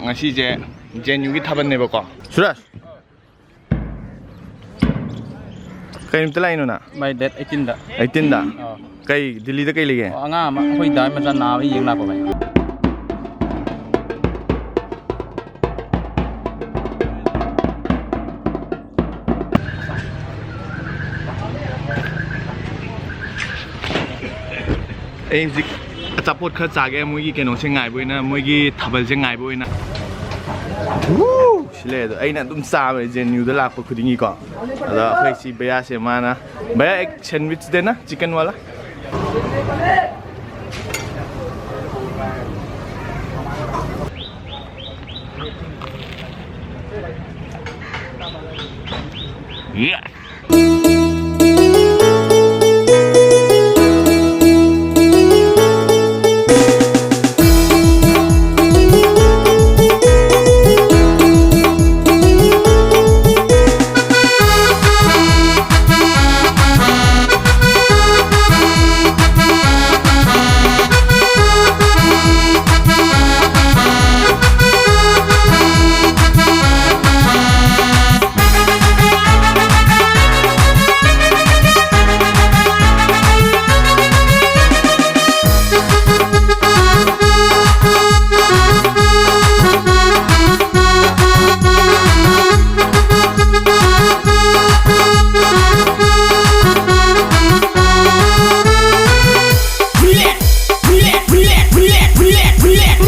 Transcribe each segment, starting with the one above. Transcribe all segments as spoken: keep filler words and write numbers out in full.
ꯉꯁꯤꯁꯦ J and ꯌꯨꯒꯤ ꯊꯥꯕꯜꯅꯦꯕꯀꯣ꯫ ꯁꯨꯔꯖ, ꯀꯩ ꯅꯨꯃꯤꯠꯇ ꯂꯥꯛꯏꯅꯣ ꯅꯪ? ꯚꯥꯏ, ꯗꯦꯠ ꯑꯩꯠꯇꯤꯟꯗ꯫ ꯑꯩꯠꯇꯤꯟꯗ? ꯑꯥ꯫ ꯀꯩ, ꯗꯤꯜꯂꯤꯗ ꯀꯩ ꯂꯩꯒꯦ? ꯑꯣ, ꯑꯉꯥꯡ ꯑꯃ, ꯑꯩꯈꯣꯏ ꯗꯥ ꯃꯆꯥ ꯅꯥꯕ ꯌꯦꯡ ꯂꯥꯛꯄ, ꯚꯥꯏ꯫ ꯑꯩ ꯍꯧꯖꯤꯛ ꯑꯆꯥꯄꯣꯠ ꯈꯔ ꯆꯥꯒꯦ, ꯃꯣꯏꯒꯤ ꯀꯩꯅꯣꯁꯦ ꯉꯥꯏꯕ ꯑꯣꯏꯅ, ꯃꯣꯏꯒꯤ ꯊꯥꯕꯜꯁꯦ ꯉꯥꯏꯕ ꯑꯣꯏꯅ꯫ ꯋꯨ! ꯁꯤ ꯂꯩ ꯑꯗꯣ, ꯑꯩꯅ ꯑꯗꯨꯝ ꯆꯥꯕꯅꯦ ꯖꯦ ꯑꯦꯟ ꯌꯨꯗ ꯂꯥꯛꯄ ꯈꯨꯗꯤꯡꯒꯤꯀꯣ꯫ ꯑꯗꯣ ꯑꯩꯈꯣꯏ ꯁꯤ ꯚꯩꯌꯥꯁꯦ ꯃꯥꯅ, "ꯚꯩꯌꯥ, ꯑꯦꯛ ꯁꯦꯟꯋꯤꯆ ꯗꯦꯅ, ꯆꯤꯀꯟ ꯋꯥꯂꯥ?"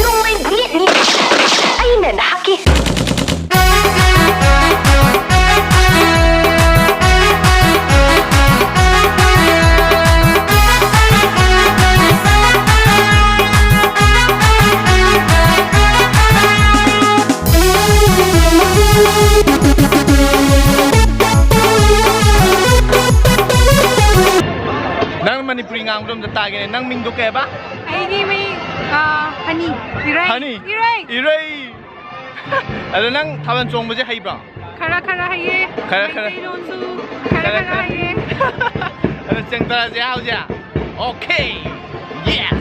ꯅꯣꯡꯃꯩ ꯕ꯭ꯂꯦꯗꯅꯤ꯫ ꯑꯩꯅ ꯅꯍꯥꯛꯀꯤ ꯅꯪ ꯃꯅꯤꯄꯨꯔꯤ ꯉꯥꯡꯕꯗꯣ ꯑꯝꯇ ꯇꯥꯒꯦꯅꯦ꯫ ꯅꯪ ꯃꯤꯡꯗꯣ ꯀꯩ ꯍꯥꯏꯕ? ꯑꯩꯒꯤ ꯃꯤꯡ, ꯑ, ꯍꯅꯤ꯫ ꯏꯔꯩ꯫ ꯍꯅꯤ? ꯏꯔꯩ꯫ ꯏꯔꯩ꯫ ꯑꯗꯣ ꯅꯪ ꯊꯥꯕꯜ ꯆꯣꯡꯕꯁꯦ ꯍꯩꯕ꯭ꯔꯣ? ꯈꯔ ꯈꯔ ꯍꯩꯌꯦ꯫ ꯈꯔ ꯈꯔ꯫ ꯃꯩꯇꯩꯂꯣꯟꯁꯨ ꯈꯔ ꯈꯔ ꯈꯔ ꯈꯔ꯫ ꯍꯩꯌꯦ꯫ ꯑꯗꯣ ꯆꯦꯡꯊꯔꯁꯦ ꯍꯥ ꯍꯧꯖꯤꯛ? ꯑꯣꯀꯦ꯫ ꯌꯦꯁ꯫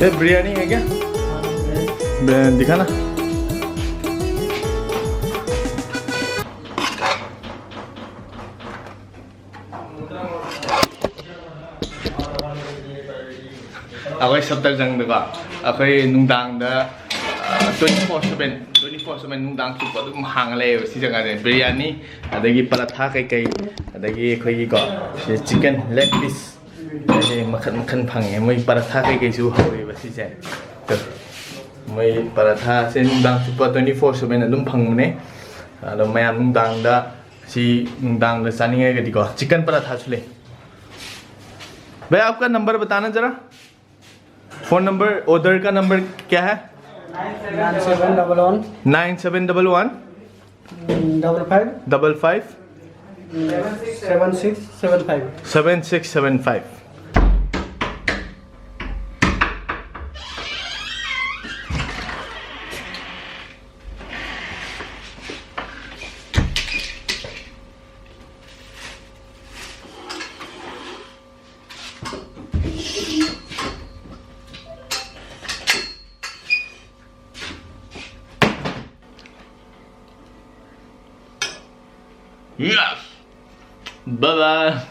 ये बिरयानी है क्या? बे-, दिखाना। ꯑꯩꯈꯣꯏ ꯁꯞꯇꯔꯖꯪꯗꯀꯣ, ꯑꯩꯈꯣꯏ ꯅꯨꯡꯗꯥꯡꯗ, ꯑ, twenty four seven, twenty four seven ꯅꯨꯡꯗꯥꯡ ꯆꯨꯞꯄ ꯑꯗꯨꯝ ꯍꯥꯡꯉ ꯂꯩꯌꯦꯕ ꯁꯤ ꯖꯒꯥꯁꯦ꯫ ꯕꯤꯔꯌꯥꯅꯤ, ꯑꯗꯒꯤ ꯄꯔꯥꯊꯥ ꯀꯩꯀꯩ, ꯑꯗꯒꯤ ꯑꯩꯈꯣꯏꯒꯤꯀꯣ, ꯁꯤ ꯆꯤꯀꯟ ꯂꯦꯒ ꯄꯤꯁ, ꯑꯗꯒꯤ ꯃꯈꯟ ꯃꯈꯟ ꯐꯪꯉꯦ꯫ ꯃꯣꯏ ꯄꯔꯥꯊꯥ ꯀꯩꯀꯩꯁꯨ ꯍꯧꯋꯦꯕ ꯁꯤꯁꯦ꯫ ꯇꯨ, ꯃꯣꯏ ꯄꯔꯥꯊꯥꯁꯦ ꯅꯨꯡꯗꯥꯡ ꯆꯨꯞꯄ twenty four seven ꯑꯗꯨꯝ ꯐꯪꯕꯅꯦ꯫ ꯑꯗꯣ ꯃꯌꯥꯝ ꯅꯨꯡꯗꯥꯡꯗ, ꯁꯤ ꯅꯨꯡꯗꯥꯡꯗ ꯆꯥꯅꯤꯡꯉꯒꯗꯤꯀꯣ, ꯆꯤꯀꯟ ꯄꯔꯥꯊꯥꯁꯨ ꯂꯩ꯫ भैया, आपका नंबर बताना जरा। फोन नंबर, ऑर्डर का नंबर क्या है? Nine seven double one, nine seven double one, double five, double five, seven six seven five। Seven six seven five. Yes. Bye bye.